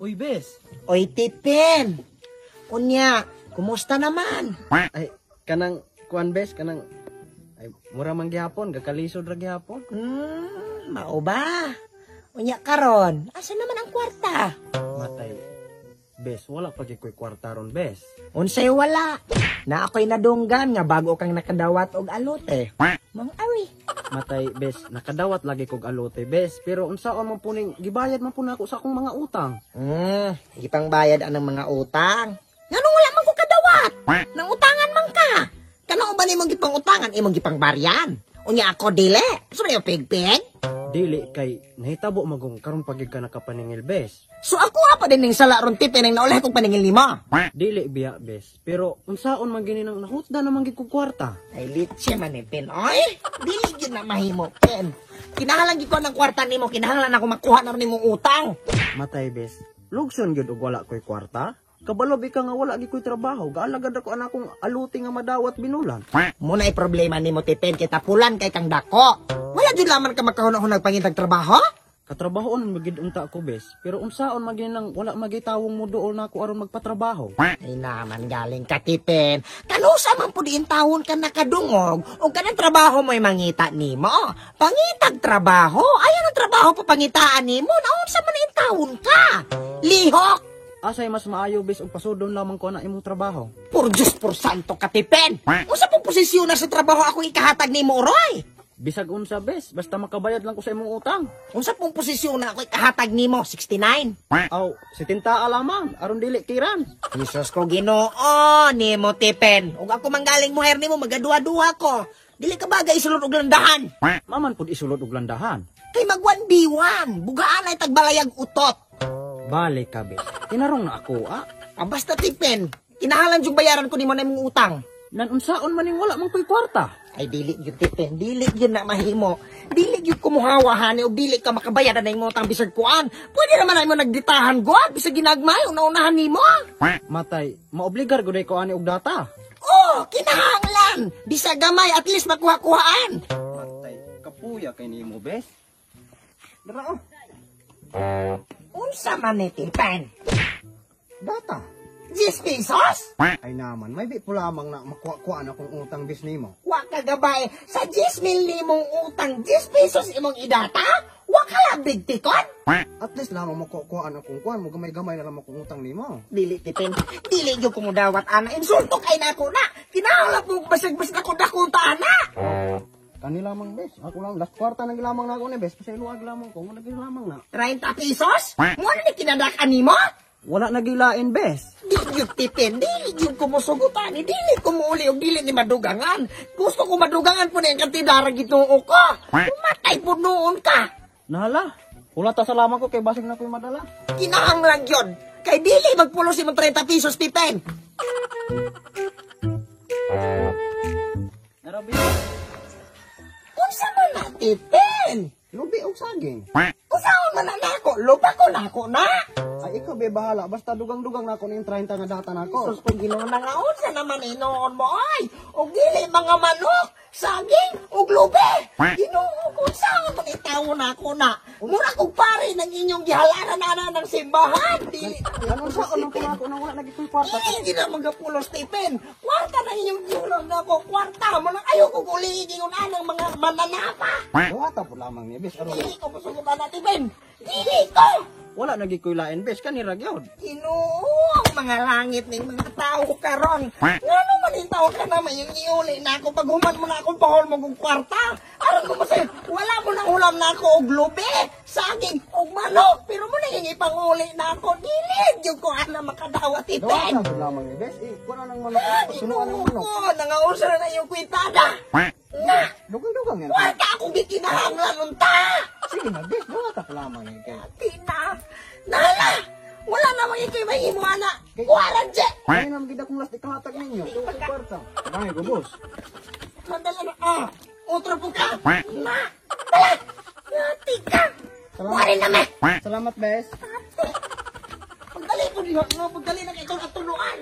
Uy, bes. Oy, Tipin. Unya, kumusta naman? Ay, kanang kuan bes, kanang ay mura man gihapon, gakalisod ra gihapon. Mao ba? Unya karon, asa naman ang kwarta? Matay. Bes, wala pa gyud ko'y kwarta ron, bes. Unsay wala? Na ako'y nadunggan nga bago kang nakadawat og alote. Mang awi. Matay, bes, nakadawat lagi kog alote, bes. Pero unsaon man puning gibayad man po nako sa akong mga utang. Ipangbayad anang mga utang. Nganong wala man ko kadawat? Nang utangan man ka. Kanao ba nimong gipangutangan imong gipangbaryan? Unya ako dili. So man pigpig? Dili kay nahitabo magong karon pa gyud ka nakapaningil, bes. So ako pa din ning sala ron, Tipin, ang naulay kong paningil nimo. Dili biya, bes. Pero unsaon man gini nang nahutda naman gyud kog kwarta. Ay, litse man ni Pin. Oy, dili gyud na mahimo, Pin. Kinahanglan gyud ko ng kwarta nimo, kinahanglan ako makuha na ron nimong utang. Matay, bes. Lugson gyud og wala ko'y kwarta. Kabalo ka nga wala gyud ko'y trabaho. Gaalagad ako anakong aluti nga madawat binulan. Muna ay problema nimo, Tipin, kay tapulan kay kang dako. Wala jud laman ka makahuna-hunag pangitag trabaho? Katrabahoon man gyud unta ko, bes. Pero unsaon man gini nang wala magitawong mo dool nako aron magpatrabaho. Ay naman galing ka, Tipin. Kanusa man pud tawon ka nakadungog o kanang trabaho mo'y mangita nimo. Pangitag trabaho, ayan ang trabaho pa pangitaan nimo. Naunsa man in tawon ka? Lihok! Asay mas maayo, bes, og pasudon lamang ko na imong trabaho. Por Diyos por santo ka, Tipin. Unsa pong posisyon na sa trabaho ako ikahatag nimo, Roy? Bisag unsa, bes, basta makabayad lang ko sa imong utang. Unsa pong posisyon na ako ikahatag nimo? 69? Aw, 70 lamang aron dili kiran. Jesus ko Ginoo nimo, Tipin. Ug ako manggaling muher nimo magaduha-duha ko. Dili ka bagay isulod og landahan. Maman pud isulod og landahan. Kay mag 1v1, bugaan ay tagbalayag utot. Balik ka, bes. Tinarong na ako, ah. Ah, basta, Tipin, kinahanglan jud bayaran ko nimo na imong utang. Nan unsaon man ning wala man ko'y kwarta. Ay dili gyud, Tipin, dili gyud na mahimo. Dili gyud kumuhawa hani og dili ka makabayad na imong utang bisag kuan. Pwede naman na imo nagditahan god bisag ginagmay una-unahan nimo. Matay, maobligar gud ko ani og data. Oh, kinahanglan. Bisag gamay at least makuha-kuhaan. Matay, kapuya kay nimo, bes. Dara oh. Unsa man ni, Tipin? Data. 10 pesos? Ay naman, may bi po lamang na makuha-kuhaan akong utang bis nimo. Wa ka gabay sa 10 mil nimong utang, 10 pesos imong idata? Wa ka labig tikon? At least lamang makuha-kuhaan akong kuan, mo gamay-gamay na lang akong utang nimo. Dili, Tipin, dili gyud ko mudawat ana. Insulto kay nako na. Kinahanglan po basag-basag ako dakunta ana. Kani lamang, bes. Ako lang last kwarta na lamang na ako ni bes. Pasayloag lamang ko, wala gyud lamang na. 30 pesos? Mo na ni kinadak nimo? Wala na gilain, bes. Dili gyud, Tipin, dili gyud ko mosugutan, dili ko muuli og dili ni madugangan. Gusto ko madugangan po na yung kantidara gituo ko. Pumatay po noon ka. Nahala. Wala ta sa lamang ko kay basig na ko'y madala. Kinahanglan gyud. Kay dili magpulos imong 30 pesos, Tipin. Narabi. Unsa man na, Tipin? Lubi og saging. Usaon man na nako, lupa ko nako na. Ay ikaw be bahala, basta dugang-dugang nako ning 30 nga data nako. Sus ko Ginoo na nga unsa naman inoon mo ay. Og dili mga manok, saging ug lubi. Ginoo ko unsaon man itawo nako na. Mura kog pare ng inyong gihalaran ana ng simbahan. Dili. Anong saon man ko nako nang wala lagi ko'y kwarta. Dili gid na magapulos, Tipin. Kwarta na inyong gihulam nako, kwarta mo lang ayaw ko ulihin ingon anang mga mananapa. Dawata po lamang ni bes aron. Dili ko musugutan na, Tipin. Dili ko. Wala na gyud ko'y lain, bes, kanira gyud. Ginoo, ang mga langit ning mga tao karon. Ngano man yung tao ka naman yung iuli na ako pag human mo na akong pahol mo kong kwarta. Aron ko masay, wala mo na ulam na ako og lubi, saging og manok, pero mo na yung ipanguli na ako. Dili gyud ko ana makadawat, Tipin. Dawata po lamang ni bes. Eh, kuno nang manok, sunuan ng Ginoo manok. ko, nangaunsa na na yung kwitada. Na, Dugang-dugang yan. kwarta akong gikinahanglan unta. Sige na, bes, dawata po lamang ni kay. Tina, nala, wala namang ikay mahimo ana. Kuwaran, Je. Kaya naman gid akong last ikahatag ninyo. Tuwa kwarta. Ay, go boss. Mandala na, ah, otro po ka. Na, dala, nati ka. Kuwarin na me. Salamat, bes. Pagdali po niyo, no, pagdali na kay itong atunuan.